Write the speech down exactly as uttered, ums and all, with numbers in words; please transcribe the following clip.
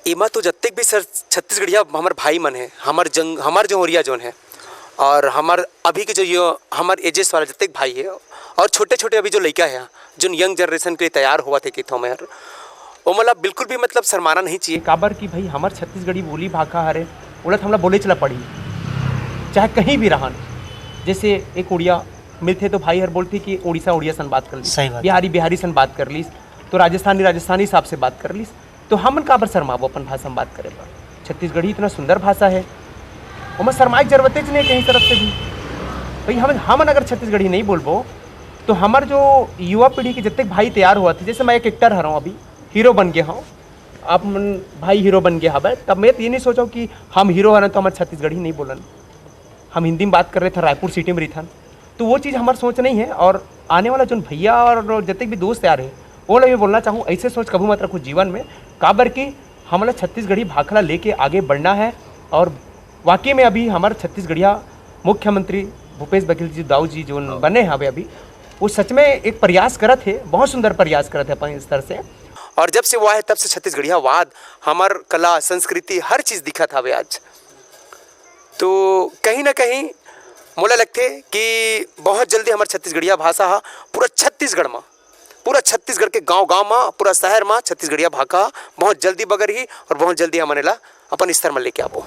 एमा तो जतेक भी सर छत्तीसगढ़िया हमर भाई मन हे, हमर जंग-, हमर जोहरिया जोन हे, और हमर अभी के जो यो, हमर एजेस वाला जतेक भाई हे, और छोटे-छोटे अभी जो लइका हे, जोन यंग जनरेशन के लिए तैयार होवत हे, कहिथों मैं हर, ओमन ला बिल्कुल भी मतलब शर्माना नहीं चाहिए। काबर कि भाई हमर छत्तीसगढ़ी बोली भाखा हरे, ओला तो हमला बोलेच ला पड़ही, चाहे कहीं भी रहन। जैसे एक उड़िया मिलथे तो भाई हर बोलथे कि उड़ीसा उड़िया सन बात कर लिस, सही बात। बिहारी बिहारी सन बात कर लिस, तो राजस्थानी राजस्थानी हिसाब से बात कर लिस, तो हमन काबर शर्माबो अपन भाषा में बात करे बर? छत्तीसगढ़ी इतना सुंदर भाषा है, ओमा शर्माए के जरूरते च नहीं कहीं तरफ से भी। भाई हम, हमन अगर छत्तीसगढ़ी नहीं बोलबो तो हमर जो युवा पीढ़ी के जतेक भाई तैयार होवत हे, जैसे मैं एक एक्टर हरौं, अभी हीरो बन गया हूँ, आप मन भाई हीरो बन गया हवे, तब मैं तो ये नहीं सोचो कि हम हीरो हरन तो हमर छत्तीसगढ़ी नहीं बोलन, हम हिंदी में बात कर रहे थे, रायपुर सिटी में रहिथन, तो वो चीज़ हमार सोच नहीं है। और आने वाला जोन भैया और जतेक भी दोस्त यार है, वो लोग भी बोलना चाहूँ, ऐसे सोच कभी मत रखो जीवन में, काबर कि हमला छत्तीसगढ़ी भाखा ला लेके आगे बढ़ना है। और वाकई में अभी हमारे छत्तीसगढ़िया मुख्यमंत्री भूपेश बघेल जी दाऊ जी जो बने हैं अभी अभी, वो सच में एक प्रयास करत है, बहुत सुंदर प्रयास करत है अपन स्तर से। और जब से वो आए तब से छत्तीसगढ़िया वाद, हमार कला संस्कृति हर चीज़ दिखत हवे आज। तो कहीं ना कहीं मोला लगथे कि बहुत जल्दी हमर छत्तीसगढ़िया भाषा ह पूरा छत्तीसगढ़ म, पूरा छत्तीसगढ़ के गांव-गांव म, पूरा शहर म छत्तीसगढ़िया भाखा बहुत जल्दी बगरही और बहुत जल्दी हमन एला अपन स्तर म लेके आबो।